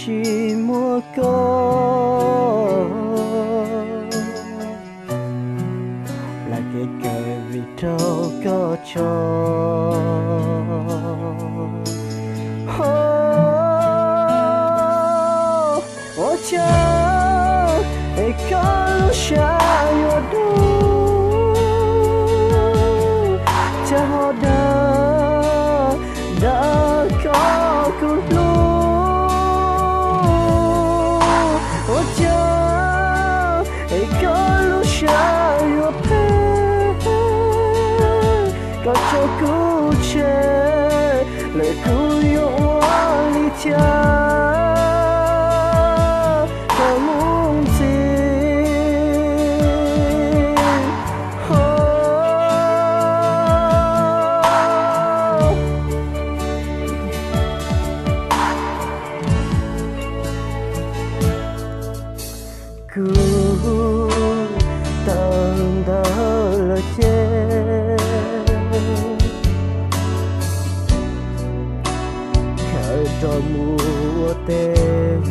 tsis muaj koj, plam kev kawm vim raug koj tso. Ua cas es koj lub sab yuav dub, cas ho dag dag koj kuv hlub. Ua cas es koj lub sab yuav phem, koj tso kuv tseg, lawm kuv yuav ua li cas tau mus ntxiv. Kuv tawm ntawd lawm ces khaws rov mus ua teb,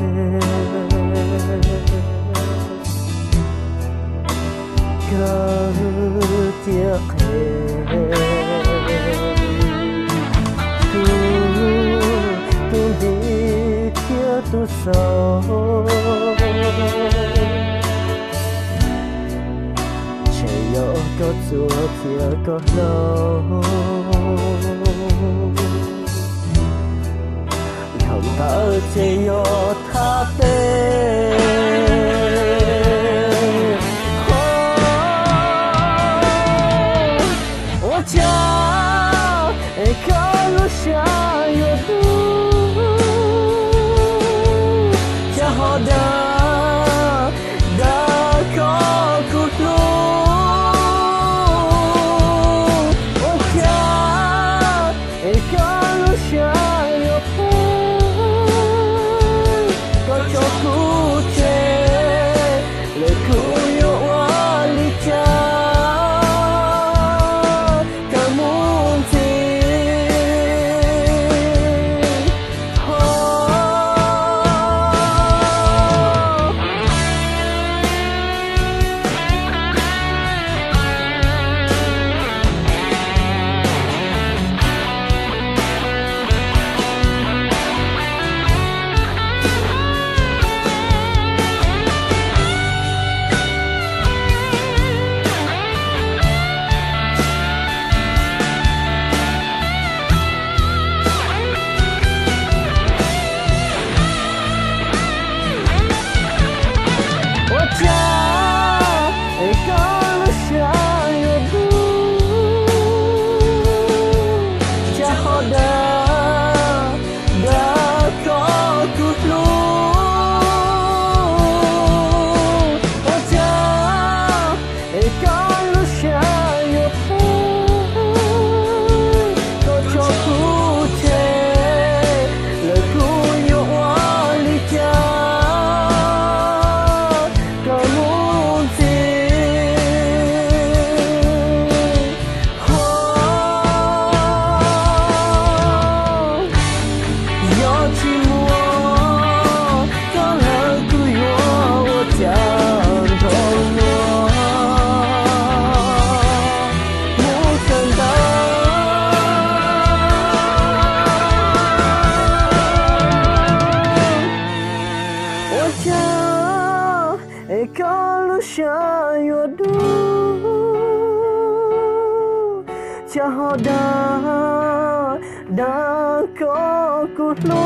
kawg tiag qhev. Kuv tus ntiv thiab tus xaus, ntshe yog koj txuag thiab koj hlau. Dhau ntawd ces yog thaj teb. Ua cas es koj lub sab yuav dub, cas ho dag dag koj kuv hlub. Ua cas es koj lub sab yuav phem, koj tso kuv tseg, lawm kuv yuav ua li cas tau mus ntxiv. Ua cas es koj lub sab yuav dub, cas ho dag dag koj kuv hlub. Ua cas es koj lub sab yuav phem, koj tso kuv tseg, lawm kuv yuav ua li cas tau mus ntxiv. Ho yog tsis muaj koj lawm kuv yuav ua cas nrog luag mus kawm ntawv. Ua cas es koj lub sab yuav dub, cas ho dag dag koj kuv hlub.